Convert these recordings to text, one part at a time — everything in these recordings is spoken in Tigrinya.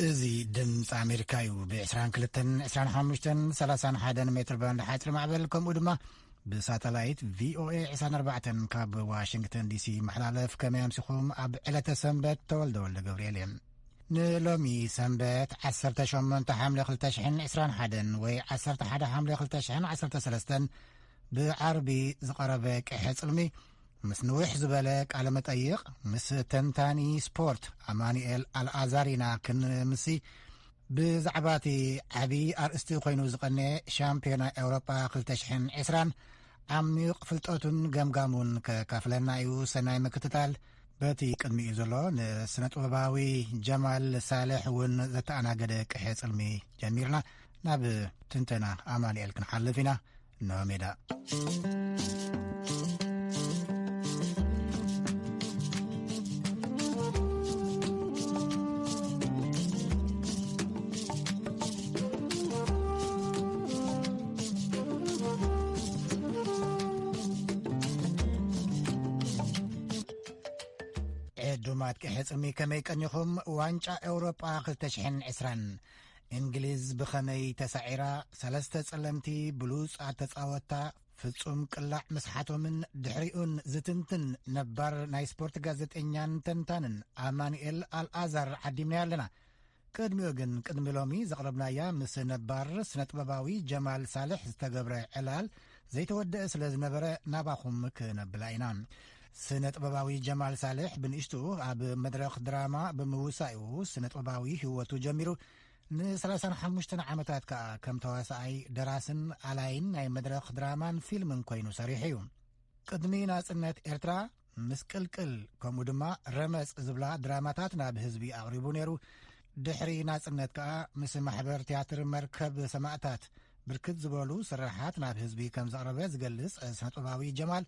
እዚ ድምፂ ኣሜሪካ እዩ። ብ22፣ 25፣ 31 ሜትር ባንድ ሓፂር ማዕበል፣ ከምኡ ድማ ብሳተላይት ቪኦኤ 24 ካብ ዋሽንግተን ዲሲ ይመሓላለፍ። ከመይ ኣምሲኹም? ኣብ ዕለተ ሰንበት ተወልደ ወልደ ገብርኤል እየ። ንሎሚ ሰንበት 18 ሓምለ 2021 ወይ 11 ሓምለ 2013 ብዓርቢ ዝቐረበ ቅሐ ጽልሚ ምስ ንውሕ ዝበለ ቃለ መጠይቕ ምስ ተንታኒ ስፖርት ኣማኑኤል ኣልኣዛር ኢና ክንምሲ። ብዛዕባ እቲ ዓቢ ኣርእስቲ ኮይኑ ዝቐነ ሻምፒዮና ኤውሮጳ 2020 ዓሚቕ ፍልጠቱን ገምጋሙን ከካፍለና እዩ። ሰናይ ምክትታል። በቲ ቅድሚኡ ዘሎ ንስነ ጥበባዊ ጀማል ሳልሕ እውን ዘተኣናገደ ቅሐ ጽልሚ ጀሚርና። ናብ ትንተና ኣማኑኤል ክንሓልፍ ኢና። እንሆ ሜዳ። ዕዱማት ቅሐ ጽልሚ ከመይ ቀኒኹም? ዋንጫ ኤውሮጳ 2020 እንግሊዝ ብኸመይ ተሳዒራ? ሰለስተ ጸለምቲ ብሉጻት ተጻወትታ ፍጹም ቅላዕ ምስሓቶምን ድሕሪኡን ዝትንትን ነባር ናይ ስፖርት ጋዜጠኛን ተንታንን ኣማኑኤል ኣልኣዛር ዓዲምናዮ ኣለና። ቅድሚኡ ግን፣ ቅድሚ ሎሚ ዘቕረብናያ ምስ ነባር ስነ ጥበባዊ ጀማል ሳልሕ ዝተገብረ ዕላል ዘይተወደአ ስለ ዝነበረ፣ ናባኹም ክነብላ ኢና። ስነ ጥበባዊ ጀማል ሳልሕ ብንእሽትኡ ኣብ መድረኽ ድራማ ብምውሳእ'ዩ ስነ ጥበባዊ ህይወቱ ጀሚሩ። ን35 ዓመታት ከኣ ከም ተዋሳኣይ፣ ደራስን ኣላይን ናይ መድረኽ ድራማን ፊልምን ኮይኑ ሰሪሑ እዩ። ቅድሚ ናጽነት ኤርትራ፣ ምስቅልቅል፣ ከምኡ ድማ ረመጽ ዝብላ ድራማታት ናብ ህዝቢ ኣቕሪቡ ነይሩ። ድሕሪ ናጽነት ከኣ ምስ ማሕበር ትያትር መርከብ ሰማእታት ብርክት ዝበሉ ስራሓት ናብ ህዝቢ ከም ዘቕረበ ዝገልጽ ስነ ጥበባዊ ጀማል፣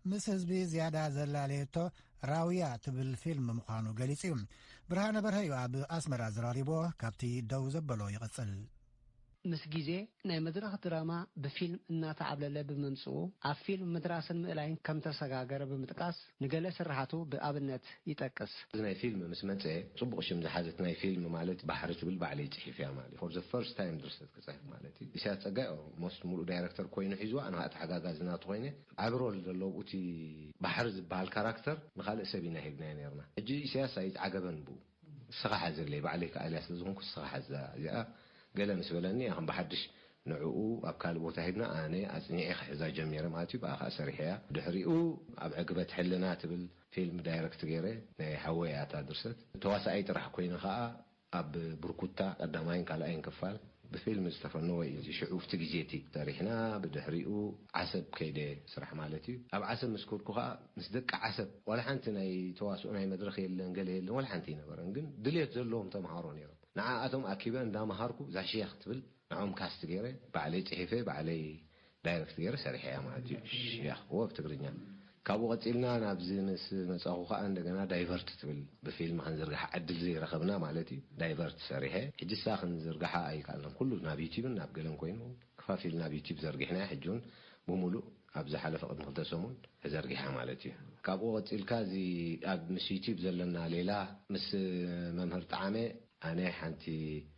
ምስ ህዝቢ ዝያዳ ዘላለየቶ ራውያ ትብል ፊልም ምዃኑ ገሊጹ እዩ። ብርሃነ በርሀ እዩ ኣብ ኣስመራ ዘራሪቦ። ካብቲ ደው ዘበሎ ይቕጽል። ምስ ግዜ ናይ መድረኽ ድራማ ብፊልም እናተዓብለለ ብምምጽኡ፣ ኣብ ፊልም ምድራስን ምእላይን ከም ተሰጋገረ ብምጥቃስ፣ ንገለ ስርሓቱ ብኣብነት ይጠቅስ። እዚ ናይ ፊልም ምስ መጸ፣ ጽቡቕ ሽም ዝሓዘት ናይ ፊልም ማለት ባሕሪ ትብል ባዕለይ ጽሒፍያ ማለት እዩ። For the first time ድርሰት ክጽሕፍ ማለት እዩ። ኢሳያስ ጸጋይ ኦልሞስት ሙሉእ ዳይረክተር ኮይኑ ሒዝዋ፣ ኣነ ከዓ ተሓጋጋዚ ናቱ ኮይነ፣ ዓቢ ሮል ዘለዎ ኣብኡ እቲ ባሕሪ ዝበሃል ካራክተር ንኻልእ ሰብ ኢና ሂብናዮ ነይርና። ሕጂ ኢሳያስ ኣይዓገበን ብኡ። ንስኻ ሓዘለይ፣ ባዕለይ ከኣ ኢልያ ስለ ዝኾንኩ ንስኻ ሓዛ። እዚኣ ገለ ምስ በለኒ፣ ኣኸም ብሓድሽ ንዕኡ ኣብ ካልእ ቦታ ሂብና፣ ኣነ ኣጽኒዐ ክሕዛ ጀሚረ ማለት እዩ። ብኣ ከኣ ሰሪሐያ። ድሕሪኡ ኣብ ዕግበት ሕልና ትብል ፊልም ዳይረክት ገይረ፣ ናይ ሓወይ እያ እታ ድርሰት። ተዋሳኣይ ጥራሕ ኮይነ ከኣ ኣብ ብርኩታ ቀዳማይን ካልኣይን ክፋል ብፊልም ዝተፈነወ እዩ። እዚ ሽዑ ኣብቲ ግዜ እቲ ሰሪሕና፣ ብድሕሪኡ ዓሰብ ከይደ ስራሕ ማለት እዩ። ኣብ ዓሰብ ምስ ከድኩ ከኣ ምስ ደቂ ዓሰብ ዋላ ሓንቲ ናይ ተዋስኦ ናይ መድረኽ የለን፣ ገለ የለን፣ ዋላ ሓንቲ ኣይነበረን። ግን ድልየት ዘለዎም ተምሃሮ ነይሮም። ንዓኣቶም ኣኪበ እንዳመሃርኩ እዛ ሸያኽ ትብል ንዕኦም ካስት ገይረ ባዕለይ ጽሒፈ ባዕለይ ዳይረክት ገይረ ሰሪሐያ ማለት እዩ። ሽያኽዎ ብ ትግርኛ። ካብኡ ቀጺልና ናብዚ ምስ መጻኹ ከኣ እንደገና ዳይቨርት ትብል ብፊልም ክንዝርግሓ ዕድል ዘይረኸብና ማለት እዩ። ዳይቨርት ሰሪሐ። ሕጂ እሳ ክንዝርግሓ ኣይከኣልናን። ኩሉ ናብ ዩቲብን ናብ ገለን ኮይኑ ክፋፊል ናብ ዩቲብ ዘርጊሕናያ። ሕጂ እውን ብምሉእ ኣብ ዝሓለፈ ቅድሚ ክልተ ሰሙን ተዘርጊሓ ማለት እዩ። ካብኡ ቀጺልካ እዚ ኣብ ምስ ዩቲብ ዘለና ሌላ ምስ መምህር ጣዕመ ኣነ ሓንቲ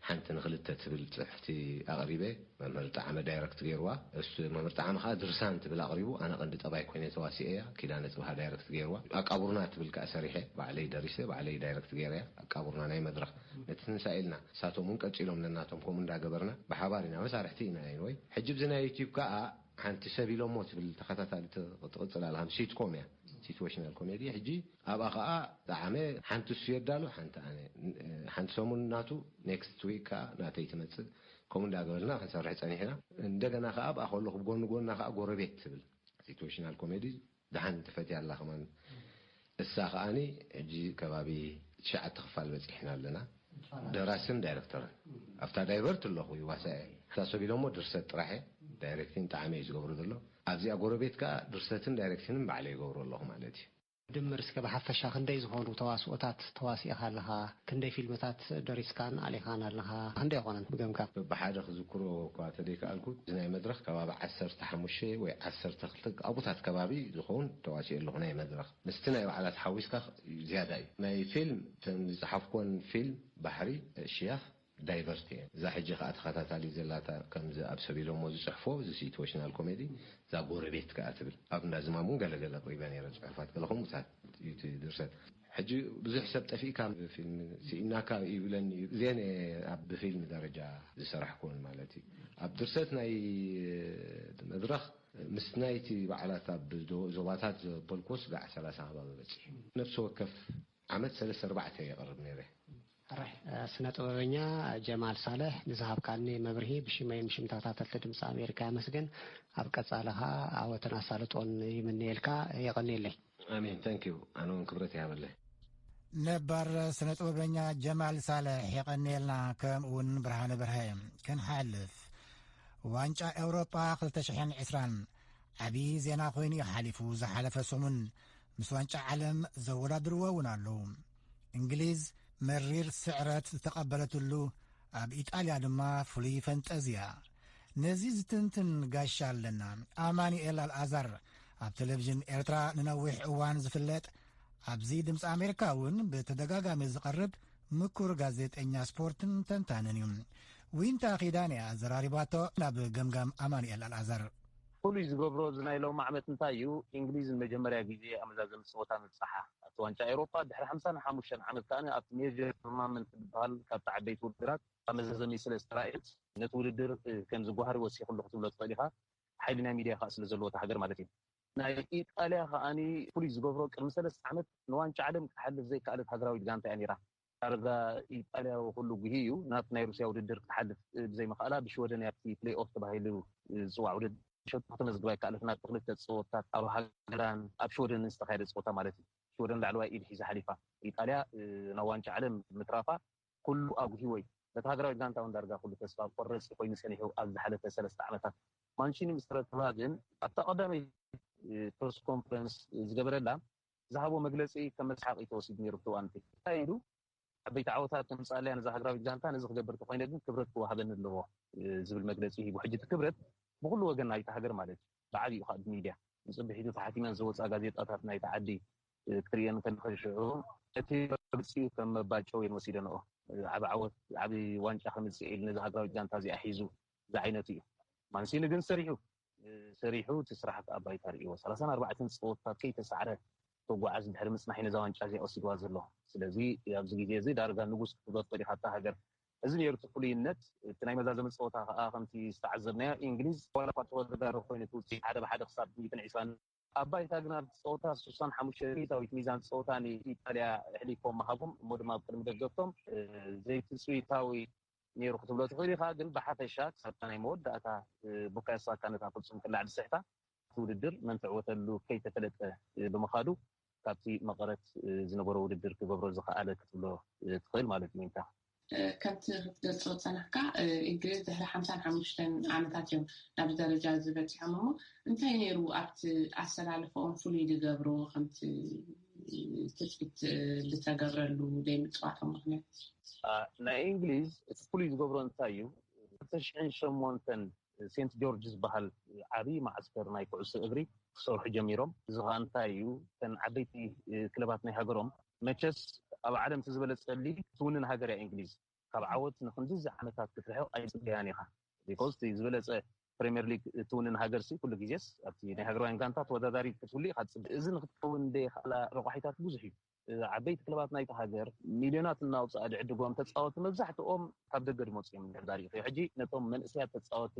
ሓንቲ ንኽልተ ትብል ጽሕፍቲ ኣቕሪበ። መምህር ጣዕመ ዳይረክት ገይርዋ። እሱ መምህር ጣዕመ ከኣ ድርሳን ትብል ኣቕሪቡ፣ ኣነ ቀንዲ ጠባይ ኮይነ ተዋሲኤያ። ኪዳነ ጽብሃ ዳይረክት ገይርዋ። ኣቃቡርና ትብል ከኣ ሰሪሐ፣ ባዕለይ ደሪሰ፣ ባዕለይ ዳይረክት ገይረያ። ኣቃቡርና ናይ መድረኽ ነቲ ትንሳኤ ኢልና፣ ንሳቶም እውን ቀጺሎም ነናቶም ከምኡ እንዳገበርና ብሓባር ኢና፣ መሳርሕቲ ኢና። ኤኒወይ፣ ሕጂ ብዚ ናይ ዩቲዩብ ከኣ ሓንቲ ሰብ ኢሎሞ ትብል ተኸታታሊ ት-፣ ትቕጽል ኣላ። ከም ሲትኮም እያ፣ ሲትዌሽናል ኮሜዲ። ሕጂ ኣብኣ ኸኣ ጣዕመ ሓንቲ እሱ የዳሉ፣ ሓንቲ ኣነ። ሓንቲ ሰሙን ናቱ፣ ኔክስት ዊክ ከኣ ናተይ ትመጽእ። ከምኡ እንዳገበልና ክንሰርሕ ጸኒሕና። እንደገና ከኣ ኣብኣ ከለኹ ብጎኒ ጎና ከኣ ጎረቤት ትብል ሲትዌሽናል ኮሜዲ ደሓን ተፈትያ ኣላ ከማን። እሳ ከኣኒ ሕጂ ከባቢ ትሽዓተ ክፋል በጺሕና ኣለና። ደራስን ዳይረክተርን። ኣብታ ዳይቨርት ኣለኹ ይዋሳኤ። እታ ሰብ ኢሎሞ ድርሰት ጥራሕ እየ። ዳይሬክቲንግ ጣዕመ እዩ ዝገብሮ ዘሎ። ኣብዚኣ ጎረቤት ከኣ ድርሰትን ዳይሬክቲንን ባዕለ ይገብሮ ኣለኹ ማለት እዩ። ድምር እስከ ብሓፈሻ ክንደይ ዝኾኑ ተዋስኦታት ተዋሲእኻ ኣለኻ? ክንደይ ፊልምታት ደሪስካን ኣሊኻን ኣለኻ? ክንደይ ይኾነን ብገምጋም? ብሓደ ክዝክሮ እኳ ተደይከኣልኩ፣ እዚ ናይ መድረኽ ከባቢ ዓሰርተ ሓሙሽተ ወይ ዓሰርተ ክልተ ኣብታት ከባቢ ዝኸውን ተዋሲኦ ኣለኹ። ናይ መድረኽ ምስቲ ናይ ባዕላት ሓዊስካ ዝያዳ እዩ። ናይ ፊልም፣ እተን ዝጸሓፍኩወን ፊልም ባሕሪ፣ ሽያኽ፣ ዳይቨርት እየን። እዛ ሕጂ ከኣ ተኸታታሊ ዘላታ፣ ከምዚ ኣብ ሰብ ኢሎሞ ዝጽሕፎ፣ እዚ ሲትዌሽናል ኮሜዲ፣ እዛ ጎረቤት ከኣ ትብል። ኣብ እንዳ ዝማም እውን ገለገለ ኣቕሪበ ነይረ ጽሑፋት፣ ገለ ከምኡታት እዩ እቲ ድርሰት። ሕጂ ብዙሕ ሰብ ጠፊእካ ፊልም ስኢናካ ይብለኒ እዩ። እዚአን እየ ኣብ ብፊልም ደረጃ ዝሰራሕኩወን ማለት እዩ። ኣብ ድርሰት ናይ መድረኽ ምስ ናይቲ ባዕላት ኣብ ዞባታት ዘበልኩስ ጋዕ ሰላሳ ከባቢ በጺሑ። ነፍሲ ወከፍ ዓመት ሰለስተ ኣርባዕተ የቕርብ ነይረ። ሕራይ፣ ስነ ጥበበኛ ጀማል ሳልሕ፣ ንዝሃብካኒ መብርሂ ብሽመይን ብሽም ተኸታተልቲ ድምፂ ኣሜሪካ የመስግን። ኣብ ቀጻሊ ኸኣ ዓወትን ኣሳልጦን ይምነየልካ። የቐንየለይ። ኣሜን። ታንክ ዩ። ኣነ እውን ክብረት ይሃበለይ። ነባር ስነ ጥበበኛ ጀማል ሳልሕ የቐንየልና፣ ከምኡ እውን ብርሃነ በርሀ። ክንሓልፍ፣ ዋንጫ ኤውሮጳ ክልተ ሽሕን ዕስራን ዓብዪ ዜና ኮይኑ እዩ ሓሊፉ። ዝሓለፈ ሰሙን ምስ ዋንጫ ዓለም ዘወዳድርዎ እውን ኣለዉ። እንግሊዝ መሪር ስዕረት ዝተቐበለትሉ፣ ኣብ ኢጣልያ ድማ ፍሉይ ፈንጠዝያ። ነዚ ዝትንትን ጋሻ ኣለና። ኣማኑኤል ኣልኣዛር፣ ኣብ ቴሌቪዥን ኤርትራ ንነዊሕ እዋን ዝፍለጥ፣ ኣብዚ ድምፂ ኣሜሪካ እውን ብተደጋጋሚ ዝቐርብ ምኩር ጋዜጠኛ ስፖርትን ተንታንን እዩ። ዊንታ ኺዳን እያ ኣዘራሪባቶ። ናብ ገምጋም ኣማኑኤል ኣልኣዛር። ፍሉይ ዝገብሮ እዚ ናይ ሎም ዓመት እንታይ እዩ? እንግሊዝ ንመጀመርያ ግዜ ኣብ መዛዘሚ ጸወታ ምብጻሓ ኣብቲ ዋንጫ ኤውሮጳ ድሕሪ ሓምሳን ሓሙሽተን ዓመት ከኣ ኣብቲ ሜጀር ቱርናመንት ዝበሃል ካብቲ ዓበይቲ ውድድራት ኣብ መዛዘሚ ስለ ዝተራእየት ነቲ ውድድር፣ እ፣ ከም ዝጓሃሪ ወሲኹ ኣለኹ ክትብሎ ትኽእል ኢኻ። ሓይሊ ናይ ሚድያ ከኣ ስለ ዘለዎ እታ ሃገር ማለት እዩ። ናይ ኢጣልያ ከኣ ፍሉይ ዝገብሮ ቅድሚ ሰለስተ ዓመት ንዋንጫ ዓለም ክትሓልፍ ዘይከኣለት ሃገራዊት ጋንታ እያ ነይራ። ዳርጋ ኢጣልያ ኩሉ ጉሂ እዩ ናብቲ ናይ ሩስያ ውድድር ክትሓልፍ ብዘይምኽኣላ ብሽወደን ኣብቲ ፕሌይ ኦፍ ተባሂሉ ዝፅዋዕ ውድድር ሸቶ ከተመዝግባ ኣይከኣለትን። ኣብቲ ክልተ ፀወታት ኣብ ሃገራን ኣብ ሽወደንን ዝተኻየደ ፀወታ ማለት እዩ። ሽወደን ላዕለዋይ ኢድ ሒዛ ሓሊፋ። ኢጣልያ ናብ ዋንጫ ዓለም ምትራፋ ኩሉ ኣጉሂዎ እዩ። ነቲ ሃገራዊት ጋንታ እውን ዳርጋ ኩሉ ተስፋ ቆረፂ ኮይኑ ፀኒሑ ኣብ ዝሓለፈ ሰለስተ ዓመታት። ማንቺኒ ምስ ተረከባ ግን ኣብታ ቀዳመይቲ ፕረስ ኮንፈረንስ ዝገበረላ ዝሃቦ መግለፂ ከም መስሓቂ ተወሲዱ ነይሩ። ብትዋንቲ እንታይ ኢሉ? ዓበይቲ ዓወታት ተምፅኣለያ ነዛ ሃገራዊት ጋንታ፣ ነዚ ክገብር ተኮይነ ግን ክብረት ክወሃበኒ ኣለዎ ዝብል መግለፂ ሂቡ። ሕጂ እቲ ክብረት ብኩሉ ወገን ናይቲ ሃገር ማለት እዩ፣ ብዓብይኡ ከዓ ብሚድያ ንፅብሒቱ ተሓቲመን ዝወፃ ጋዜጣታት ናይቲ ዓዲ ክትሪኤን ከለካ ሽዑ እቲ መግለፂኡ ከም መባጨው እየን ወሲደንኦ። ዓቢ ዓወት ዓቢ ዋንጫ ከምፅእ ኢሉ ነዚ ሃገራዊት ጋንታ እዚኣ ሒዙ ዝዓይነቱ እዩ። ማንሲኒ ግን ሰሪሑ ሰሪሑ እቲ ስራሕ ከዓ ባይታ ርእይዎ ሰላሳን ኣርባዕተን ፀወታት ከይተሳዕረ ተጓዓዝ ድሕሪ ምፅናሕ ነዛ ዋንጫ እዚኣ ወሲድዋ ዘሎ። ስለዚ ኣብዚ ግዜ እዚ ዳርጋ ንጉስ ክትብሎ ትኽእል ኢኻ እታ ሃገር። እዚ ነይሩ እቲ ፍሉይነት። እቲ ናይ መዛዘሚ ፀወታ ከዓ ከምቲ ዝተዓዘብናዮ እንግሊዝ ዋላ እኳ ተወዳዳሪ ኮይነት ውፅኢት ሓደ ብሓደ ክሳብ ሚእትን ዕስራን ኣብ ባይታ ግን ኣብቲ ፀወታ ስሳን ሓሙሽተ ሚእታዊት ሚዛን ፀወታ ንኢጣልያ ኣሕሊፎም ምሃቦም እሞ ድማ ኣብ ቅድሚ ደገፍቶም ዘይትፅቢታዊ ነይሩ ክትብሎ ትኽእል ኢኻ። ግን ብሓፈሻ ክሳብታ ናይ መወዳእታ ቡካዮ ሳካ ነታ ፍፁም ቅላዕ ዝስሕታ እቲ ውድድር መን ትዕወተሉ ከይተፈለጠ ብምኻዱ ካብቲ መቐረት ዝነበሮ ውድድር ክገብሮ ዝኸኣለ ክትብሎ ትኽእል ማለት እዩ። ዊንታ። ከምቲ ክትገልጾ ዝጸናሕካ እንግሊዝ ድሕሪ ሓምሳን ሓሙሽተን ዓመታት እዮም ናብዚ ደረጃ እዚ በጺሖም እሞ እንታይ ነይሩ ኣብቲ ኣሰላልፈኦም ፍሉይ ዝገብሮ ከምቲ ትጽቢት ዝተገብረሉ ዘይምጽዋቶም ምኽንያት? ናይ እንግሊዝ እቲ ፍሉይ ዝገብሮ እንታይ እዩ? ክልተ ሽሕን ሸሞንተን ሴንት ጆርጅ ዝበሃል ዓብዪ መዓስከር ናይ ኩዕሶ እግሪ ክሰርሑ ጀሚሮም። እዚ ኸዓ እንታይ እዩ? እተን ዓበይቲ ክለባት ናይ ሃገሮም መቸስ ኣብ ዓለም እቲ ዝበለጸ ሊግ ትውንን ሃገር እያ እንግሊዝ። ካብ ዓወት ንክንድዚ ዓመታት ክትርሕቕ ኣይጽበያን ኢኻ። ቢኮዝ እቲ ዝበለጸ ፕሪምየር ሊግ ትውንን ሃገር ሲ ኩሉ ግዜስ ኣብቲ ናይ ሃገራውያን ጋንታ ተወዳዳሪ ክትህሉ ኢኻ ትጽበ። እዚ ንክትከውን ደይኽእላ ረቋሒታት ብዙሕ እዩ። ዓበይቲ ክለባት ናይቲ ሃገር ሚልዮናት እናውፅኣ ድዕድጎም ተፃወቲ መብዛሕትኦም ካብ ደገ ድመፁ እዮም። እንድሕር ዳሪእኽዮ ሕጂ ነቶም መንእሰያት ተፃወቲ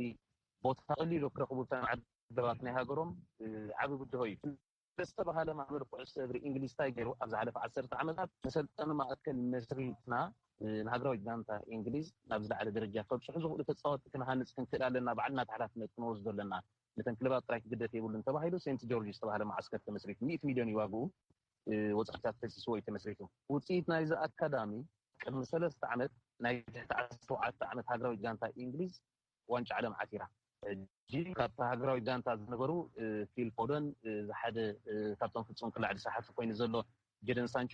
ቦታ ቀሊሉ ክረኽቡ እተን ዓደባት ናይ ሃገሮም ዓቢ ብድሆ እዩ። ዝተባሃለ ማሕበር ኩዕሶ እግሪ እንግሊዝ እንታይ ገይሩ ኣብ ዝሓለፈ ዓሰርተ ዓመታት መሰልጠኒ ማእከል መስሪትና ንሃገራዊት ጋንታ እንግሊዝ ናብ ዝለዓለ ደረጃ ከብፅሑ ዝኽእሉ ተፃወቲ ክንሃንፅ ክንክእል ኣለና፣ ባዕልና ተሓላፍነት ክንወስዶ ኣለና። ነተን ክለባት ጥራይ ክግደፍ የብሉን ተባሂሉ ሴንት ጆርጅ ዝተባሃለ መዓስከር ተመስሪቱ ሚእቲ ሚልዮን እዩ ዋግኡ። ወፃኢታት ፈሲስዎ እዩ ተመስሪቱ። ውፅኢት ናይዚ ኣካዳሚ ቅድሚ ሰለስተ ዓመት ናይ ትሕቲ ዓሰርተ ሸውዓተ ዓመት ሃገራዊት ጋንታ እንግሊዝ ዋንጫ ዓለም ዓቲራ። ሕጂ ካብታ ሃገራዊት ጋንታ ዝነበሩ ፊል ፎደን ሓደ ካብቶም ፍጹም ቅላዕ ዝሰሓቱ ኮይኑ ዘሎ ጀደን ሳንቾ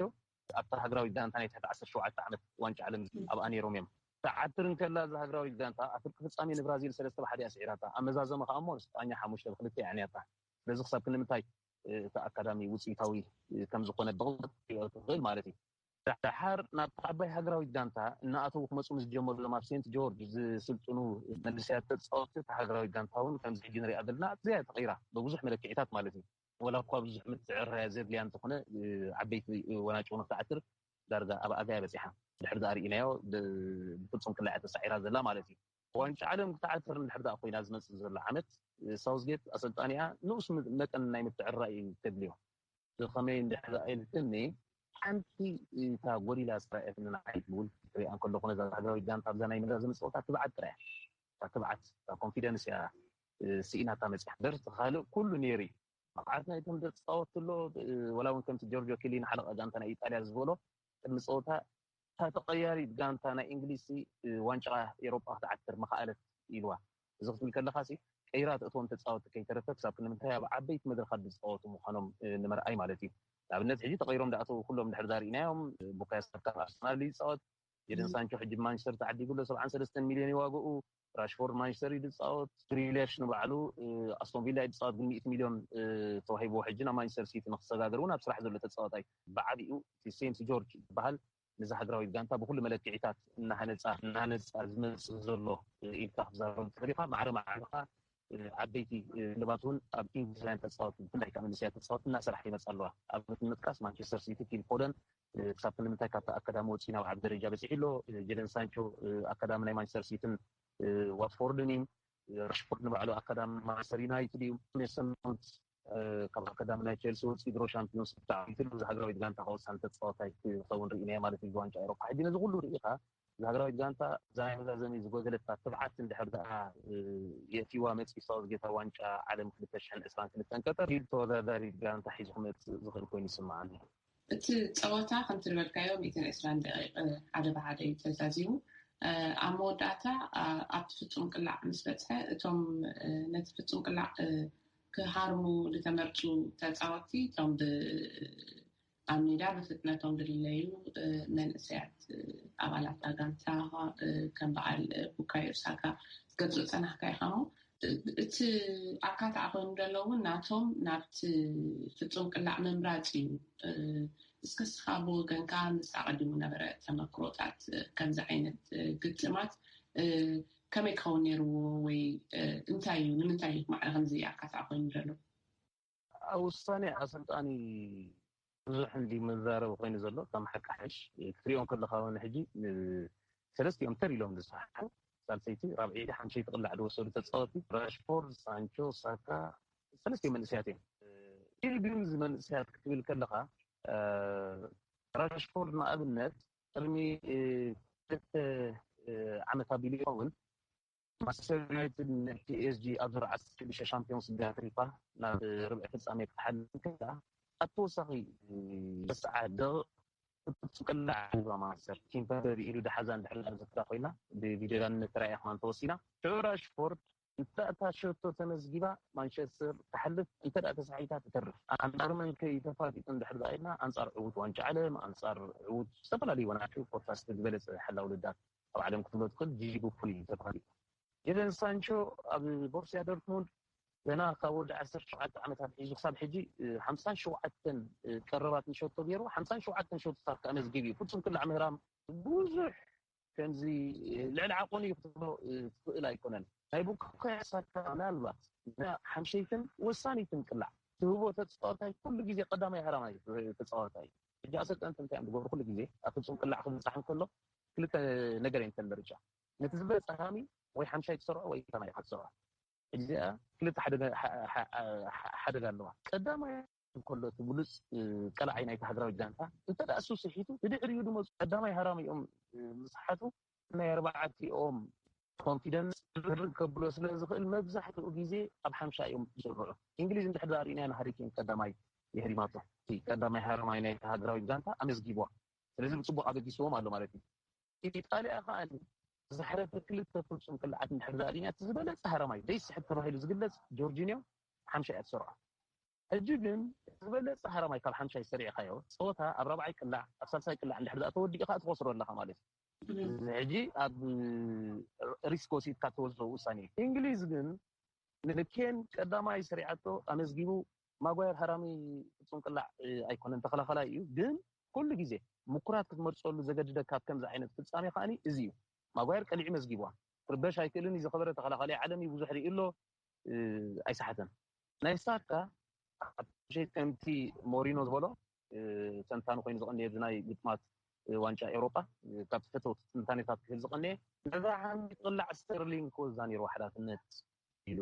ኣብታ ሃገራዊት ጋንታ ናይ ትሕቲ ዓሰርተ ሸውዓተ ዓመት ዋንጫ ዓለም ኣብኣ ነይሮም እዮም። ትዓትር እንከላ እዛ ሃገራዊት ጋንታ ኣብ ፍርቂ ፍጻሜ ንብራዚል ሰለስተ ብሓደ እያ ስዒራታ። ኣብ መዛዘሚ ከኣ እሞ ንስጳኛ ሓሙሽተ ብክልተ እያ ኣዕንያታ። ስለዚ ክሳብ ክንምንታይ እቲ ኣካዳሚ ውፅኢታዊ ከም ዝኾነ ብቕልጡፍ ክትሪኦ ትኽእል ማለት እዩ። ደሓር ናብታ ዓባይ ሃገራዊት ጋንታ እናኣተዉ ክመፁ ምስ ጀመሩ እዞም ኣብ ሴንት ጆርጅ ዝስልጥኑ መንእሰያት ተፃወትቲ እታ ሃገራዊት ጋንታ እውን ከምዚ ሕጂ ንሪኣ ዘለና ኣዝያ እያ ተቐይራ ብብዙሕ መለክዒታት ማለት እዩ። ወላ እኳ ብዙሕ ምትዕርራይ ዘድልያ እንተኾነ ዓበይቲ ወናጭ እውን ክትዓትር ዳርጋ ኣብ ኣጋያ በፂሓ ድሕር ዳኣ ርኢናዮ ብፍፁም ክላዕ ተሳዒራ ዘላ ማለት እዩ። ዋንጫ ዓለም ክትዓትር እንድሕር ዳኣ ኮይና ዝመፅእ ዘሎ ዓመት ሳውዝጌት ኣሰልጣኒኣ ንኡስ መጠን ናይ ምትዕርራይ እዩ ተድልዮ። ብኸመይ እንድሕር ዳኣ ኢልትኒ ሓንቲ እታ ጎዲላ ዝረኣየትኒ ንዓይ ትብል ሪኣ እንከለኹ ነዛ ሃገራዊት ጋንታ ኣብዛ ናይ መዛዘሚ ፀወታ ትብዓት ጥራያ እታ ትብዓት እታ ኮንፊደንስ እያ ስኢናታ መፅያ ደርስ ካልእ ኩሉ ነይሩ እዩ። ብቕዓት ናይቶም ተፃወትቲ ኣሎ። ወላ እውን ከምቲ ጆርጆ ኪሊኒ ሓለቓ ጋንታ ናይ ኢጣልያ ዝበሎ ቅድሚ ፀወታ እታ ተቐያሪት ጋንታ ናይ እንግሊዝ ዋንጫ ኤሮጳ ክትዓትር ምኽኣለት ኢልዋ። እዚ ክትብል ከለኻ ቀይራ ተእትዎም ተፃወትቲ ከይተረፈ ክሳብ ክንምንታይ ኣብ ዓበይቲ መድረኻት ዝፃወቱ ምዃኖም ንምርኣይ ማለት እዩ። ንኣብነት ሕጂ ተቐይሮም ዳኣተው ኩሎም ድሕር ዛርኢናዮም። ቡካዮ ሳካ ኣርሰናል ይፃወት፣ ጀደን ሳንቾ ሕጂ ማንቸስተር ተዓዲጉ ኣሎ ሰብዓን ሰለስተን ሚልዮን ይዋግኡ። ራሽፎርድ ማንቸስተር እዩ ዝፃወት። ግሪሊሽ ንባዕሉ ኣስቶን ቪላ እዩ ዝፃወት ግን ሚእቲ ሚልዮን ተዋሂብዎ ሕጂ ናብ ማንቸስተር ሲቲ ንክሰጋገር እውን ኣብ ስራሕ ዘሎ ተፃዋታይ ብዓቢኡ እቲ ሴንት ጆርጅ ዝበሃል ነዚ ሃገራዊት ጋንታ ብኩሉ መለክዒታት እናሃነፃ እናሃነፃ ዝመፅእ ዘሎ ኢልካ ክዛረብ እንተሪኻ ማዕረ ማዕረኻ ዓበይቲ ክለባት እውን ኣብ ኢንግሊዛውያን ተፃወቲ ብፍላይ ከዓ መንእሰያት ተፃወቲ እናሰራሕ ይመፃ ኣለዋ። ኣብነት ንምጥቃስ ማንቸስተር ሲቲ ፊል ፎደን ክሳብ ክንምንታይ ካብቲ ኣካዳሚ ወፂኡ ናብ ዓቢ ደረጃ በፂሑ ኣሎ። ጀደን ሳንቾ ኣካዳሚ ናይ ማንቸስተር ሲትን ዋትፎርድን እዩ። ራሽፎርድ ንባዕሉ ኣካዳሚ ማንቸስተር ዩናይትድ እዩ። ሜሰን ማውንት ካብ ኣካዳሚ ናይ ቸልሲ ወፂኡ ድሮ ሻምፒዮንስ ብጣዕሚ ትልዚ ሃገራዊት ጋንታ ከወሳኒ ተፃወታይ ክኸውን ርኢናዮ ማለት እዩ። ዋንጫ ኤሮፓ ሕጂ ነዚ ኩሉ ርኢኻ እዚ ሃገራዊት ጋንታ እዛ ናይ መዛዘሚ ዝጎደለታ ትብዓት እንድሕር ደኣ የእትዋ መፂ ሳውዝ ጌታ ዋንጫ ዓለም ክልተ ሽሕን ዕስራን ክልተን ቀጠር ኢሉ ተወዳዳሪ ጋንታ ሒዙ ክመፅእ ዝኽእል ኮይኑ ይስምዓኒ። እቲ ፀወታ ከምቲ ዝበልካዮ ሚእትን ዕስራን ደቂቕ ሓደ ብሓደ እዩ ተዛዚሙ። ኣብ መወዳእታ ኣብቲ ፍፁም ቅላዕ ምስ በፅሐ እቶም ነቲ ፍፁም ቅላዕ ክሃርሙ ዝተመርፁ ተፃወቲ እቶም ኣብ ሜዳ ብፍጥነቶም ዝልለዩ መንእሰያት ኣባላት ጋንታ ከም በዓል ቡካዮ ሳካ ክትገልፆ ዝፀናሕካ ኢኻ እሞ እቲ ኣካታዕ ኮይኑ ዘሎ እውን ናቶም ናብቲ ፍፁም ቅላዕ ምምራፅ እዩ። እስከ እስኻ ብወገንካ ምስ ኣቐዲሙ ነበረ ተመክሮታት ከምዚ ዓይነት ግጥማት ከመይ ክኸውን ነይርዎ ወይ እንታይ እዩ ንምንታይ እዩ ማዕረ ከምዚ ኣካታዕ ኮይኑ ዘሎ? ኣብ ውሳኔ ኣሰልጣኒ ብዙሕ እንዲ መዛረቢ ኮይኑ ዘሎ ከም ሓቂ ሓሽ ክትሪኦ ከለካ እውን ሕጂ ሰለስቲኦም ተር ኢሎም ዝሰሓሑ ሳልሰይቲ ራብዒ ሓምሸይቲ ቅላዕ ዝወሰዱ ተፃወቲ ራሽፎርድ፣ ሳንቾ፣ ሳካ ሰለስቲኦም መንእሰያት እዮም። ኢሉ ግን እዚ መንእሰያት ክትብል ከለካ ራሽፎርድ ንኣብነት ቅድሚ ክልተ ዓመት ኣቢሉ ይኸውን ማንቸስተር ዩናይትድ ንፒኤስጂ ኣብ ዙር ዓሰርተ ሽዱሽተ ሻምፒዮንስ ሊግ ኣትሪፋ ናብ ርብዒ ፍጻሜ ክትሓልፍ ከላ ኣብ ተወሳኺ ሰዓት ደቂቕ ፍጹም ቅላዕ ሂባ ማንቸስተር ኪምፐር ኢሉ ድሓዛ እንድሕር ዝፍታ ኮይና ብቪድዮ ዳንነት ተራእያ ከማን ተወሲና ሽዑ ራሽፎርድ እንተ እታ ሸቶ ተመዝጊባ ማንቸስተር ትሓልፍ እንተ ተሳሒታ ትተርፍ ኣንጻር መን ከይ ተፋጢጡ እንድሕር ኢልና ኣንጻር ዕዉት ዋንጫ ዓለም ኣንጻር ዕዉት ዝተፈላለዩ ወናቱ ኮታስ ዝበለጸ ሓላው ልዳት ኣብ ዓለም ክትብሎ ትኽእል ጂጂ ቡፎን እዩ ተባሂሉ። ጀደን ሳንቾ ኣብ ቦርሲያ ዶርትሙንድ ገና ካብ ወዲ ዓሰርተ ሸውዓተ ዓመታት ሒዙ ክሳብ ሕጂ ሓምሳን ሸውዓተን ቀረባት ንሸቶ ገይሩ ሓምሳን ሸውዓተን ሸቶታት ከኣ መዝጊቡ እዩ። ፍጹም ክላዕ ምህራም ብዙሕ ከምዚ ልዕሊ ዓቐኑ እዩ ክትብሎ ትኽእል ኣይኮነን። ናይ ቡካዮ ሳካ ምናልባት ሓምሸይትን ወሳኒትን ቅላዕ ትህቦ ተፃወታይ ኩሉ ግዜ ቀዳማይ ሃራማይ ተፃወታይ ሕጂ ኣሰልጠንቲ እንታይ እዮም ዝገብሩ ኩሉ ግዜ ኣብ ፍፁም ቅላዕ ክብፃሕ እንከሎ ክልተ ነገር እየን ተን ምርጫ ነቲ ዝበለፀ ሃሚ ወይ ሓምሻይ ትሰርዖ ወይ ካልኣይ ኢኻ ትሰርዖ እዚኣ ክልተ ሓደጋ ኣለዋ ቀዳማይ እንከሎ እቲ ብሉፅ ቀላዓይ ናይቲ ሃገራዊ ጋንታ እንተ ደኣ እሱ ስሒቱ ብድሕሪኡ ድመፁ ቀዳማይ ሃራሚ እዮም ዝሰሓቱ ናይ ኣርባዕቲኦም ኮንፊደንስ ድርብ ከብሎ ስለ ዝኽእል መብዛሕትኡ ግዜ ኣብ ሓምሻ እዮም ዝስርዑ። እንግሊዝ እንድሕር ደኣ ርኢናያ ንሃሪኬን ቀዳማይ የህሪማቶ እቲ ቀዳማይ ሃረማይ ናይቲ ሃገራዊት ጋንታ ኣመዝጊብዋ። ስለዚ ብፅቡቕ ኣበጊስዎም ኣሎ ማለት እዩ። ኢጣልያ ከኣ ዝሓለፈ ክልተ ፍጹም ቅላዓት እንድሕር ዳኣ ሪእና፣ እቲ ዝበለጸ ሃረማይ ዘይስሕብ ተባሂሉ ዝግለጽ ጆርጂንዮ ሓምሻይ እያ ትሰርዖ። ሕጂ ግን ዝበለጸ ሃረማይ ካብ ሓምሻይ ሰሪዕካዮ፣ ጸወታ ኣብ ራብዓይ ቅላዕ፣ ኣብ ሳልሳይ ቅላዕ እንድሕር ዳኣ ተወዲኡ ከኣ ትኸስሮ ኣለኻ ማለት እዩ። ሕጂ ኣብ ሪስክ ወሲድካ ትወስዶ ውሳኔ እዩ። እንግሊዝ ግን ንኬን ቀዳማይ ሰሪዓቶ ኣመዝጊቡ። ማጓየር ሃራሚ ፍጹም ቅላዕ ኣይኮነን፣ ተኸላኸላይ እዩ። ግን ኩሉ ግዜ ምኩራት ክትመርጸሉ ዘገድደካ ኣብ ከምዚ ዓይነት ፍጻሜ ከኣኒ እዚ እዩ። ማጓየር ቀሊዑ መዝጊብዋ። ክርበሽ ኣይክእልን እዩ። ዝኸበረ ተኸላኸላይ ዓለም እዩ፣ ብዙሕ ርኢ ኣሎ። ኣይሰሓተን። ናይ ሳካ ከምቲ ሞሪኖ ዝበሎ ተንታኒ ኮይኑ ዝቐንየ፣ እዚ ናይ ግጥማት ዋንጫ ኤውሮጳ፣ ካብ ፈተውቲ ትንታኔታት ክህብ ዝቐንየ፣ ነዛ ሓንቲ ቅላዕ ስተርሊንግ ክወዛ ነይርዎ ሓላፍነት ኢሉ።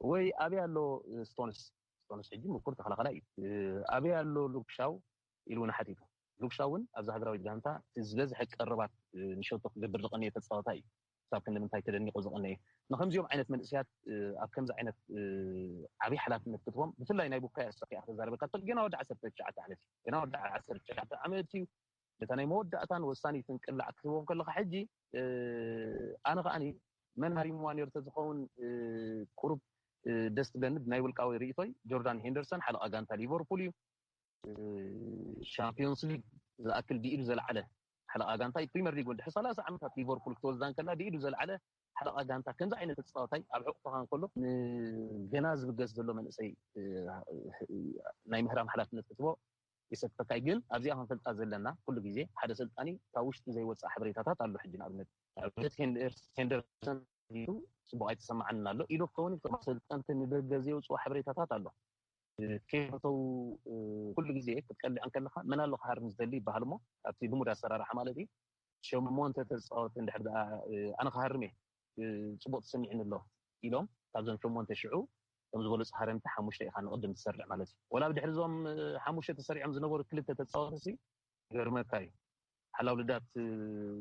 ወይ ኣበይ ኣሎ ስቶንስ? ስቶንስ ሕጂ ምኩር ተኸላኸላይ እዩ። ኣበይ ኣሎ ሉክሻው ኢሉ እውን ሓቲቱ። ሉክሻው እውን ኣብዚ ሃገራዊት ጋንታ እቲ ዝበዝሐ ቀረባት ንሸቶ ክገብር ዝቐንየ ተጻዋታይ እዩ። ክሳብ ክንዲ ምንታይ ተደኒቑ ዝቐነየ። ንከምዚኦም ዓይነት መንእሰያት ኣብ ከምዚ ዓይነት ዓብዪ ሓላፍነት ክትቦም፣ ብፍላይ ናይ ቡካዮ ሳካ ክዛረበካ ትኽእል። ገና ወዲ ዓሰርተ ትሽዓተ ዓመት እዩ። ገና ወዲ ዓሰርተ ትሽዓተ ዓመት እዩ። ነታ ናይ መወዳእታን ወሳኒትን ቅላዕ ክትቦም ከለኻ ሕጂ ኣነ ከኣኒ መን ሃሪምዋ ነይሩ ተዝኸውን ቁሩብ ደስ ትብለኒ። ብናይ ውልቃዊ ርእይቶይ ጆርዳን ሄንደርሰን ሓለቓ ጋንታ ሊቨርፑል እዩ። ሻምፒዮንስ ሊግ ዝኣክል ብኢዱ ዘልዓለ ሓለቓ ጋንታ እዩ። ፕሪምየር ሊግ እውን ድሕሪ ሰላሳ ዓመታት ሊቨርፑል ክትወስዳ እንከላ ብኢዱ ዘልዓለ ሓለቓ ጋንታ። ከምዚ ዓይነት ተፃዋታይ ኣብ ሕቑፍኻ እንከሎ ንገና ዝብገስ ዘሎ መንእሰይ ናይ ምህራም ሓላፍነት ክትቦ የሰክፈካ እዩ። ግን ኣብዚኣ ክንፈልጣ ዘለና ኩሉ ግዜ ሓደ ሰልጣኒ ካብ ውሽጢ ዘይወፅእ ሓበሬታታት ኣሎ። ሕጂ ንኣብነት ንኣብነት ሄንደርሰን ጽቡቕ ኣይተሰማዓንን ኣሎ ኢሉ ክኸውን ይኽእል። ሰልጠንቲ ንደገ ዘውፅኦ ሓበሬታታት ኣሎ። ከይፈተው ኩሉ ግዜ ክትቀልዕ እንከለኻ መን ኣሎ ክሃርም ዝደሊ ይበሃል እሞ ኣብቲ ልሙድ ኣሰራርሓ ማለት እዩ። ሸሞንተ ተፃወቲ እንድሕር ደኣ ኣነ ክሃርም እየ ጽቡቕ ተሰሚዕኒ ኣሎ ኢሎም ካብዞም ሸሞንተ ሽዑ ከም ዝበለፁ ሃረምቲ ሓሙሽተ ኢኻ ንቕድም ትሰርዕ ማለት እዩ። ወላ ብድሕሪ እዞም ሓሙሽተ ተሰሪዖም ዝነበሩ ክልተ ተፃወቲ ሲ ገርመካ እዩ። ሓላው ልዳት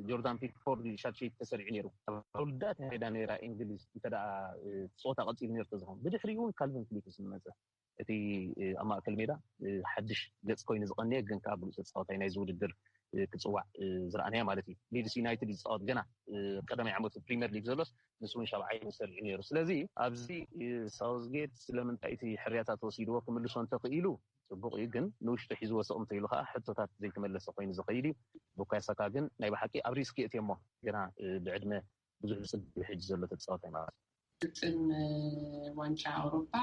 ጆርዳን ፒክፎርድ ሻትሸይት ተሰሪዑ ነይሩ። ሓላው ልዳት ሄዳ ነይራ እንግሊዝ እንተ ደኣ ጸወታ ቀጺሉ ነይሩ ተዝኸውን። ብድሕሪኡ እውን ካልቪን ፊሊፕስ ዝመጸ እቲ ኣብ ማእከል ሜዳ ሓድሽ ገጽ ኮይኑ ዝቐነየ ግን ከኣ ብሉጽ ተጻዋታይ ናይዚ ውድድር ክጽዋዕ ዝረኣናዮ ማለት እዩ። ሊድስ ዩናይትድ ዝጻወት ገና ቀዳማይ ዓመቱ ፕሪምየር ሊግ ዘሎስ ንሱ እውን ሻብዓይ ተሰሪዑ ነይሩ። ስለዚ ኣብዚ ሳውዝጌት ስለምንታይ እቲ ሕርያታት ወሲድዎ ክምልሶ እንተኽኢሉ ጽቡቕ እዩ፣ ግን ንውሽጡ ሒዝዎ ስቕ እንተኢሉ ኸዓ ሕቶታት ዘይተመለሰ ኮይኑ ዝኸይድ እዩ። ቡካዮ ሳካ ግን ናይ ብሓቂ ኣብ ሪስክ የእትዮ እሞ ገና ብዕድመ ብዙሕ ዝጽበ ሕጂ ዘሎ ተጻዋታይ ማለት እዩ። ግጥም ዋንጫ ኣውሮፓ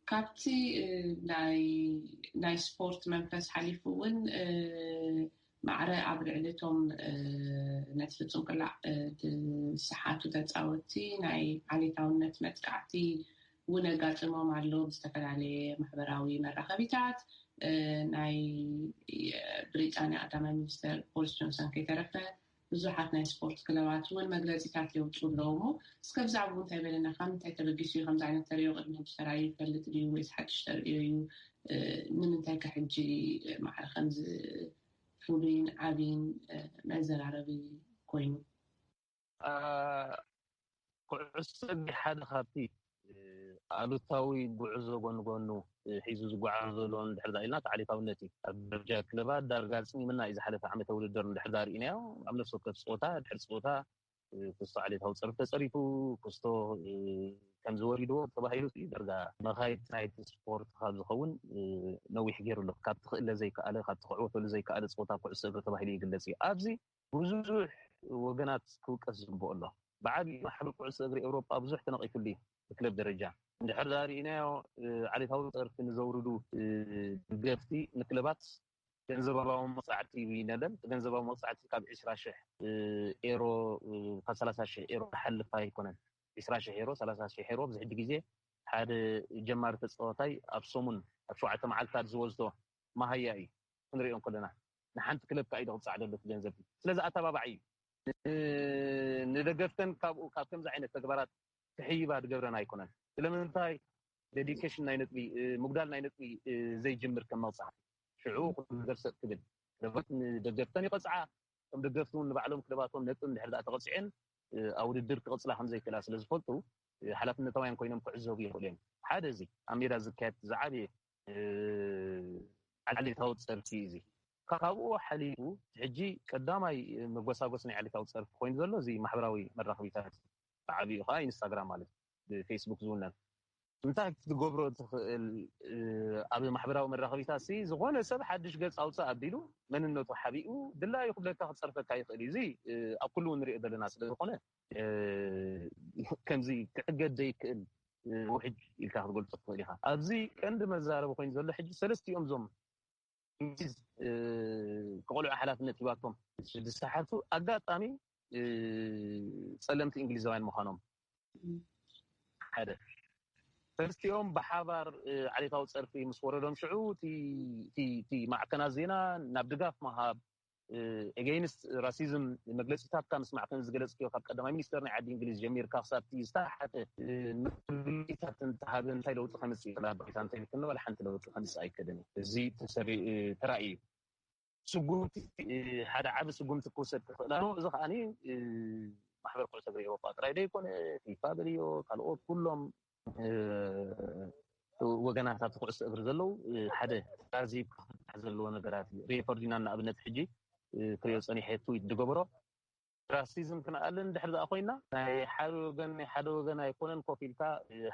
ካብቲ ናይ ስፖርት መንፈስ ሓሊፉ እውን ማዕረ ኣብ ልዕሊ እቶም ነቲ ፍጹም ቅላዕ ዝሰሓቱ ተጻወትቲ ናይ ዓሌታውነት መጥቃዕቲ እውን ኣጋጥሞም ኣሎ። ብዝተፈላለየ ማሕበራዊ መራኸቢታት ናይ ብሪጣንያ ቀዳማይ ሚኒስተር ቦሪስ ጆንሰን ከይተረፈ ብዙሓት ናይ ስፖርት ክለባት እውን መግለፂታት የውፅኡ ኣለዉ። እሞ እስከ ብዛዕባኡ እንታይ በለና? ካብ ምንታይ ተበጊሱ እዩ ከምዚ ዓይነት ተርእዮ ቅድሚ ሕጂ ተራእዩ ይፈልጥ ድዩ ወይስ ሓድሽ ተርእዮ እዩ? ንምንታይ ከ ሕጂ ማዕረ ከምዚ ፍሉይን ዓብይን መዘራረቢ ኮይኑ? ኩዕሶ እግሪ ሓደ ካብቲ ኣሉታዊ ጉዕዞ ጎኒ ጎኑ ሒዙ ዝጓዓዞ ዘሎ እንድሕር ዳኣ ኢልና ተዓሊታውነት እዩ። ኣብ ደረጃ ክለባት ዳርጋ ኣጽሚምና እዩ ዝሓለፈ ዓመተ ውድድር እንድሕር ዳኣ ርኢናዮ። ኣብ ነፍሲ ወከፍ ጸወታ ድሕሪ ጸወታ ክስቶ ዓሌታዊ ጸርፊ ተጸሪፉ ክስቶ ከምዚ ወሪድዎ ተባሂሉ እዩ ዳርጋ መኻይት ናይቲ ስፖርት ካብ ዝኸውን ነዊሕ ገይሩ ኣሎ። ካብ ትኽእለ ዘይከኣለ ካብ ትኽዕወተሉ ዘይከኣለ ጸወታ ኩዕሶ እግሪ ተባሂሉ ይግለጽ እዩ። ኣብዚ ብዙሕ ወገናት ክውቀስ ዝግብኦ ኣሎ። ብዓብዩ ማሕበር ኩዕሶ እግሪ ኤውሮጳ ብዙሕ ተነቒፍሉ እዩ ብክለብ ደረጃ። እንድሕር ዳኣ ርኢናዮ ዓሌታዊ ጸርፊ ንዘውርዱ ደገፍቲ ንክለባት ገንዘባዊ መቕጻዕቲ ይብይነለን። ገንዘባዊ መቕጻዕቲ ካብ ዕስራ ሽሕ ኤሮ ካብ ሰላሳ ሽሕ ኤሮ ዝሓልፍ ኣይኮነን። ዕስራ ሽሕ ኤሮ፣ ሰላሳ ሽሕ ኤሮ ኣብዚ ሕጂ ግዜ ሓደ ጀማሪ ተጻዋታይ ኣብ ሰሙን ኣብ ሸውዓተ መዓልታት ዝወስዶ መሃያ እዩ። ክንሪኦ ከለና ንሓንቲ ክለብ ከኣ እዩ ክጻዕ ዘሎ እቲ ገንዘብ። ስለዚ ኣተባባዒ እዩ። ንደገፍተን ካብኡ ካብ ከምዚ ዓይነት ተግባራት ክሕይባ ዝገብረን ኣይኮነን። ስለምንታይ ዴዲኬሽን ናይ ነጥቢ ምጉዳል ናይ ነጥቢ ዘይጅምር ከም መቕጻዕቲ ሽዑ ኩሉ ነገር ሰጥ ክብል ክለባት ንደገፍተን ይቐጽዓ። እቶም ደገፍቲ እውን ንባዕሎም ክለባቶም ነጥቢ እንድሕር ደኣ ተቐጺዐን ኣብ ውድድር ክቕጽላ ከም ዘይክእላ ስለ ዝፈልጡ ሓላፍነታውያን ኮይኖም ክዕዘቡ ይኽእሉ እዮም። ሓደ እዚ ኣብ ሜዳ ዝካየድ ዝዓበየ ዓሌታዊ ጸርፊ እዩ። እዚ ካብኡ ሓሊፉ ሕጂ ቀዳማይ መጎሳጎስ ናይ ዕለታዊ ፀርፊ ኮይኑ ዘሎ እዚ ማሕበራዊ መራኸቢታት፣ ዓብዩ ከዓ ኢንስታግራም ማለት እዩ፣ ብፌስቡክ ዝውነን። እንታይ ክትገብሮ ትኽእል? ኣብ ማሕበራዊ መራኸቢታት ሲ ዝኾነ ሰብ ሓድሽ ገፅ ኣውፅእ ኣቢሉ መንነቱ ሓቢኡ ድላዩ ክብለካ ክፀርፈካ ይኽእል እዩ። እዚ ኣብ ኩሉ እውን ንሪኦ ዘለና ስለዝኾነ ከምዚ ክዕገድ ዘይክእል ውሕጅ ኢልካ ክትገልፆ ትኽእል ኢኻ። ኣብዚ ቀንዲ መዛረቢ ኮይኑ ዘሎ ሕጂ ሰለስቲኦም እዞም እንግሊዝ ክቕልዑ ሓላፍነት ሂባቶም ዝሰሓቱ ኣጋጣሚ ፀለምቲ እንግሊዛውያን ምዃኖም ሓደ። ሰለስቲኦም ብሓባር ዓሌታዊ ፀርፊ ምስ ወረዶም ሽዑ እቲ ማዕከናት ዜና ናብ ድጋፍ ምሃብ ኤገይንስት ራሲዝም መግለፂታት ካብ ምስማዕ ከም ዝገለፅክዮ ካብ ቀዳማይ ሚኒስተር ናይ ዓዲ እንግሊዝ ጀሚርካ ክሳብ ዝተሓተ መግለፂታት እንተሃበ እንታይ ለውጢ ከምፅእ ይኽእል ኣባይታ እንተይልክኒ ዋላ ሓንቲ ለውጢ ከምፅእ ኣይክእልን እዩ። እዚ ተራእዩ ስጉምቲ ሓደ ዓቢ ስጉምቲ ክውሰድ ክኽእል ኣለዎ። እዚ ከዓኒ ማሕበር ኩዕሶ እግሪ ኤውሮጳ ጥራይ ዘይኮነ ፊፋ በልዮ ካልኦት ኩሎም ወገናታት ኩዕሶ እግሪ ዘለዉ ሓደ ተዛዚብካ ክፍታሕ ዘለዎ ነገራት እዩ። ሪዮ ፈርዲናንድ ንኣብነት ሕጂ ክሪኦ ፀኒሐ ትዊት ዝገበሮ ራሲዝም ክንኣልን ድሕር ደኣ ኮይና ናይ ሓደ ወገን ናይ ሓደ ወገን ኣይኮነን ኮፍ ኢልካ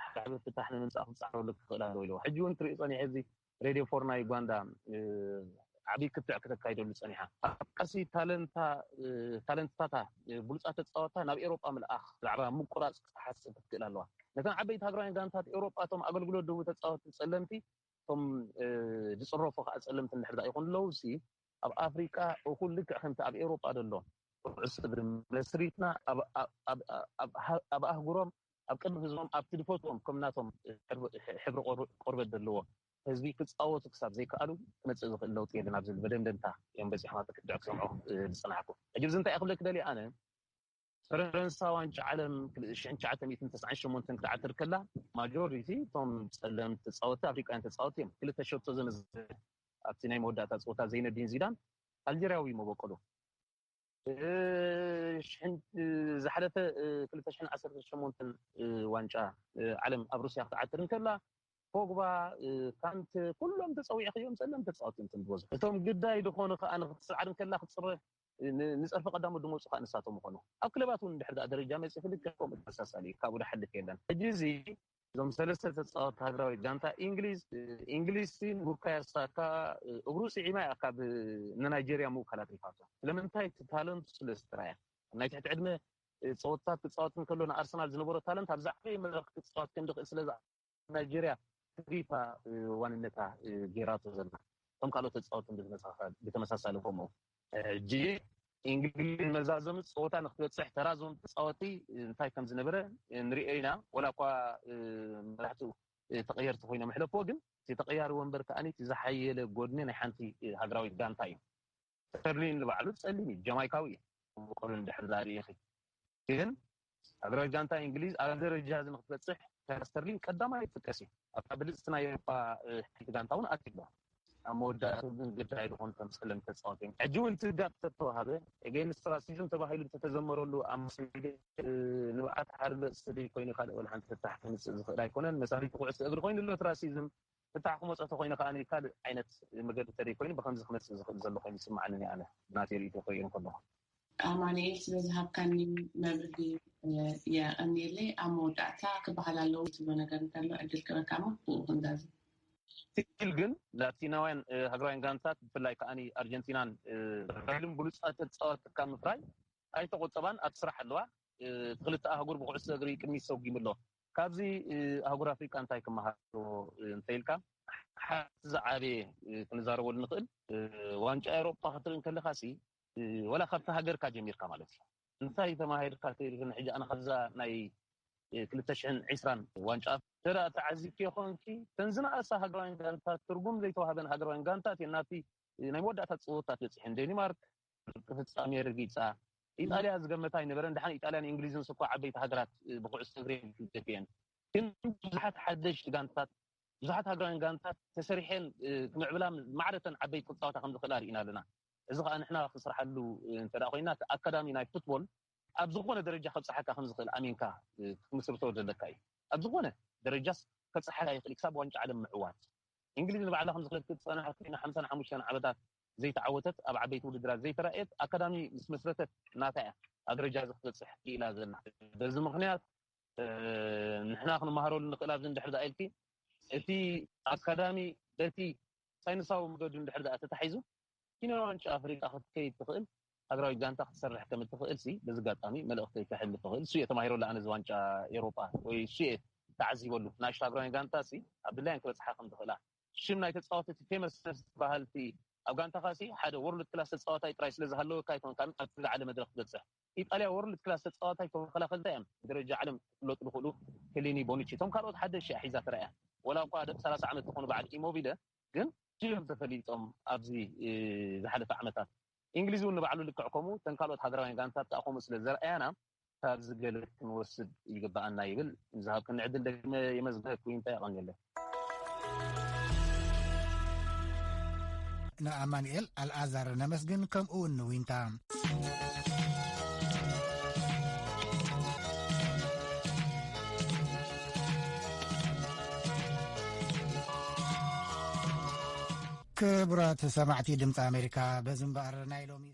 ሓደ ዓቢ ፍታሕ ንምምፃእ ክትፃዕረሉ ክኽእል ኣለዎ ኢልዎ። ሕጂ እውን ትሪኦ ፀኒሐ እዚ ሬድዮ ፎርና ዩጋንዳ ዓብዪ ክትዕ ክተካይደሉ ፀኒሓ። ኣብ ቃልሲ ታለንታታ ብሉፃት ተፃወታ ናብ ኤውሮጳ ምልኣኽ ብዛዕባ ምቁራፅ ክትሓስብ ክትክእል ኣለዋ። ነተን ዓበይቲ ሃገራውያን ጋንታት ኤውሮጳ እቶም ኣገልግሎት ድህቡ ተፃወቲ ፀለምቲ እቶም ዝፅረፉ ከዓ ፀለምቲ እንድሕር ዳ ይኾኑ ኣለዉ ሲ ኣብ ኣፍሪቃ እኹል ልክዕ ከምቲ ኣብ ኤውሮጳ ዘሎ ኩዕሶ እግሪ መስሪትና ኣብ ኣህጉሮም ኣብ ቅድሚ ህዝቦም ኣብቲ ድፈትዎም ከም ናቶም ሕብሪ ቆርበት ዘለዎ ህዝቢ ክፃወቱ ክሳብ ዘይከኣሉ ክመፅእ ዝኽእል ለውጢ የለን ኣብ ዝብል መደምደምታ እዮም በፂሖም ኣብ ክድዕ ክሰምዖ ዝፀናሕኩ። ሕጂ እዚ እንታይ ክብለክ ደልየ ኣነ ፈረንሳ ዋንጫ ዓለም ሽሕን ትሽዓተ ሚእትን ተስዓን ሸሞንተን ክትዓትር ከላ ማጆሪቲ እቶም ፀለምቲ ተፃወቲ ኣፍሪቃውያን ተፃወቲ እዮም። ክልተ ሸቶ ዘመዘ ኣብቲ ናይ መወዳእታ ፀወታ ዘይነዲን ዚዳን ኣልጀርያዊ መበቆሉ ዝሓለፈ ክልተ ሽሕን ዓሰርተ ሸሞንተን ዋንጫ ዓለም ኣብ ሩስያ ክትዓትር እንከላ ፖግባ ካንት ኩሎም ተፀዊዕክዮም ፀለምቲ ተፃወቲ እዮም ዝብዝሑ። እቶም ግዳይ ዝኾኑ ከዓ ንክትስዓር እንከላ ክትፅረ ንፀርፊ ቀዳሞት ዝመፁ ከዓ ንሳቶም ምኾኑ ኣብ ክለባት እውን ድሕር ደረጃ መፅእ ክልክም ተመሳሳሊ እዩ። ካብኡ ድሓልፍ የለን። ሕጂ እዚ እዞም ሰለስተ ተፃወቲ ሃገራዊት ጋንታ እንግሊዝ እንግሊዝ ሲ ንቡካዮ ሳካ እግሩ ስዒማ እያ ካብ ንናይጀርያ ምውካል ኣትሪፋቶ። ስለምንታይ እቲ ታለንቱ ስለ ዝተራያ ናይ ትሕቲ ዕድመ ፀወታት ክፃወት እንከሎ ንኣርሰናል ዝነበሮ ታለንት ኣብ ዝዓበየ መድረክ ክፃወት ከም ዝኽእል ስለ ናይጀርያ ትሪፋ ዋንነታ ገይራቶ ዘላ እቶም ካልኦት ተፃወትን ብተመሳሳሊ ከምኡ ሕጂ እንግሊዝ መዛዘሚ ፀወታ ንክትበፅሕ ተራ ዞም ተፃወቲ እንታይ ከም ዝነበረ ንሪኦ ኢና። ወላ እኳ መራሕቱ ተቀየርቲ ኮይኖም ሕለፍዎ ግን እቲ ተቀያሪ ወንበር ከዓ ዝሓየለ ጎድኒ ናይ ሓንቲ ሃገራዊት ጋንታ እዩ። ስተርሊን ንባዕሉ ፀሊም እዩ፣ ጀማይካዊ እዩ። ብቆሉ እንድሕር ዳርኢኺ ግን ሃገራዊት ጋንታ እንግሊዝ ኣብ ደረጃ እዚ ንክትበፅሕ ተራ ስተርሊን ቀዳማይ ይጥቀስ እዩ። ኣብታ ብልፅቲ ናይ ኤውሮፓ ሓንቲ ጋንታ እውን ኣትሎ ኣብ መወዳእታ ግን ግዳይ ዝኾኑ ከም ፀለምቲ ተፃወት እዮም። ሕጂ እውን ትጋብ ተተዋሃበ ኤገይንስት ራሲዝም ተባሂሉ ተተዘመረሉ ኣብ ማስሜድያ ንብዓት ሓርበ ስደይ ኮይኑ ካልእ ወላ ሓንቲ ፍታሕ ከምፅእ ዝኽእል ኣይኮነን። መሳሪት ኩዕሶ እግሪ ኮይኑ ሎት ራሲዝም ፍታሕ ክመፆ ተኮይኑ ከዓ ካልእ ዓይነት መገዲ ተደይ ኮይኑ ብከምዚ ክመፅእ ዝኽእል ዘሎ ኮይኑ ይስማዓኒ ኣነ ናተይ ርእቶ ክሪኦ ከለኹ። ኣማኑኤል ስለዝሃብካኒ መብርሂ የቐንየለይ። ኣብ መወዳእታ ክበሃል ኣለዎ ትብሎ ነገር እንተሎ ዕድል ክበካ ሞ ብኡ ክንዛዝ። ስቲል ግን ላቲናውያን ሃገራውያን ጋንታት ብፍላይ ከዓ ኣርጀንቲናን ብሉፃት ተፃወትካ ምፍራይ ኣይተቆጠባን ኣብ ስራሕ ኣለዋ። እቲ ክልተ ኣህጉር ብኩዕሶ እግሪ ቅድሚት ሰጒሙ ኣሎ። ካብዚ ኣህጉር ኣፍሪቃ እንታይ ክመሃር እንተኢልካ ሓንቲ ዝዓበየ ክንዛረበሉ ንኽእል ዋንጫ ኤውሮጳ ክትርኢ እንከለካ ሲ ወላ ካብቲ ሃገርካ ጀሚርካ ማለት እዩ እንታይ ተማሂርካ ተይልክን ሕጂ ኣነ ካብዛ ናይ ክልተ ሽሕን ዕስራን ዋንጫ ተራ ተዓዚብኪ ይኾንኪ ተን ዝነኣሳ ሃገራውያን ጋንታት ትርጉም ዘይተዋህበን ሃገራውያን ጋንታት እየን ናብቲ ናይ መወዳእታ ፅወታት በፂሐን ዴንማርክ ፍፃሜ ረጊፃ ኢጣልያ ዝገመታ ኣይነበረን። ድሓን ኢጣልያን እንግሊዝን ስኳ ዓበይቲ ሃገራት ብኩዕሶ እግሪ ደፊአን ግን ብዙሓት ሓደሽቲ ጋንታት ብዙሓት ሃገራውያን ጋንታት ተሰሪሐን ክምዕብላ ማዕረተን ዓበይቲ ክፃወታ ከም ዝኽእላ ርኢና ኣለና። እዚ ከዓ ንሕና ክስርሓሉ እንተ ኮይና ኣካዳሚ ናይ ፉትቦል ኣብ ዝኾነ ደረጃ ከብፅሓካ ከም ዝኽእል ኣሚንካ ክትምስርቶ ዘለካ እዩ። ኣብ ዝኾነ ደረጃስ ከብፅሓካ ይኽእል ክሳብ ዋንጫ ዓለም ምዕዋት እንግሊዝ ንባዕላ ከም ዝኽለት ክትፀናሕ ኮይና ሓምሳን ሓሙሽተን ዓመታት ዘይተዓወተት፣ ኣብ ዓበይቲ ውድድራት ዘይተራእየት ኣካዳሚ ምስ መስረተት ናታ እያ ኣብ ደረጃ እዚ ክትበፅሕ ክኢላ ዘላ። በዚ ምክንያት ንሕና ክንመሃረሉ ንኽእል ኣብዚ እንድሕር ደኣ ኢልኪ፣ እቲ ኣካዳሚ በቲ ሳይንሳዊ መገዱ እንድሕር ደኣ ተታሒዙ፣ ኪነ ዋንጫ ኣፍሪቃ ክትከይድ ትኽእል ሃገራዊት ጋንታ ክትሰርሕ ከም እትኽእል ሲ በዚ ኣጋጣሚ መልእኽተይ ከሕልፍ እኽእል። እሱ እየ ተማሂረሉ ኣነ እዚ ዋንጫ ኤውሮጳ ወይ እሱ እየ ተዓዚበሉ። ናሽቶ ሃገራውያን ጋንታ ሲ ኣብ ድላየን ክበጽሓ ከም ትኽእላ፣ ሽም ናይ ተጻወትቲ ፌመስ በሃልቲ ኣብ ጋንታኻ ሲ ሓደ ወርልድ ክላስ ተጻዋታይ ጥራይ ስለ ዝሃለወካ ኣይኮንካን ኣብቲ ዝዓለ መድረኽ ትበጽሕ። ኢጣልያ ወርልድ ክላስ ተጻዋታይ ተኸላኸልታ እዮም ብደረጃ ዓለም ክፍለጡ ዝኽእሉ ክሊኒ ቦኑቺ። እቶም ካልኦት ሓደሽ እያ ሒዛ ተራእያ። ወላ እኳ ደቂ ሰላሳ ዓመት ዝኾኑ በዓል ኢሞቢለ ግን ሽም ተፈሊጦም ኣብዚ ዝሓለፈ ዓመታት። እንግሊዝ እውን ንባዕሉ ልክዕ ከምኡ እተን ካልኦት ሃገራውያን ጋንታት ከዓ ከምኡ ስለ ዘርኣያና ካብዚ ገለ ክንወስድ ይግባኣና ይብል። ንዝሃብክኒ ዕድል ደግመ የመስግነኪ። እንታይ የቐንየለ። ንኣማኑኤል ኣልኣዛር ነመስግን፣ ከምኡ እውን ንዊንታ። ክቡራት ሰማዕቲ ድምፂ ኣሜሪካ፣ በዚ እምበኣር ናይ ሎሚ